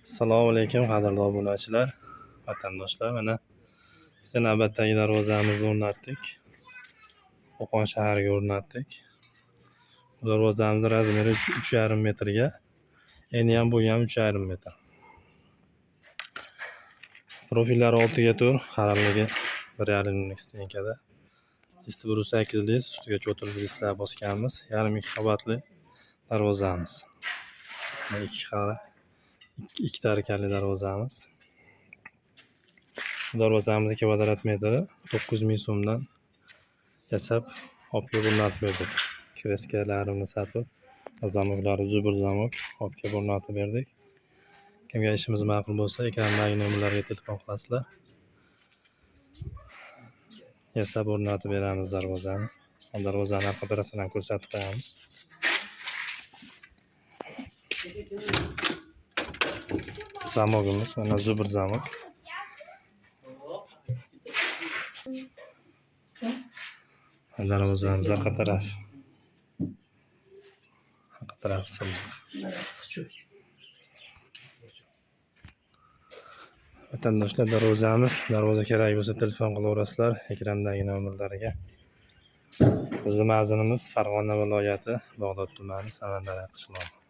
Assalomu alaykum, qadrli obunachilar, vatandoshlar. Mana biz navbatdagi darvozamizni o'rnatdik. Qo'qon shahriga o'rnatdik. Bu darvozamizni razmeri 3,5 metrga, eni ham bo'yi ham 3,5 metr. Profillari 6 ga 4, qalinligi 1,5 stenkada. Listi 108 list, ustiga cho'til listlar bosganmiz. Yarim ikki qavatli darvozamiz. Mana ikki tarkali darvozamiz. Bu darvozamizni kvadrat metri 9000 so'mdan yasab olib kelib o'rnatib berdik. Kreskalarini sapib, zamoklari zubur zamok olib kelib o'rnatib berdik. Kimga ishimiz ma'qul bo'lsa, ekrandagi nomerlarga telefon qilasizlar. Yasab o'rnatib beramiz darvozani. Darvozani orqa tarafdan ham ko'rsatib qo'yamiz. Zamogimiz mana zubur zamok. Darvozamiz orqa taraf. Orqa tarafi silliq. Vatandoshlar, darvozamiz, darvoza kerak bo'lsa telefon qilaverasizlar ekrandagi nomerlarga. Bizni manzilimiz Farg'ona viloyati, Bag'dod tumani, Samandara qishlog'i.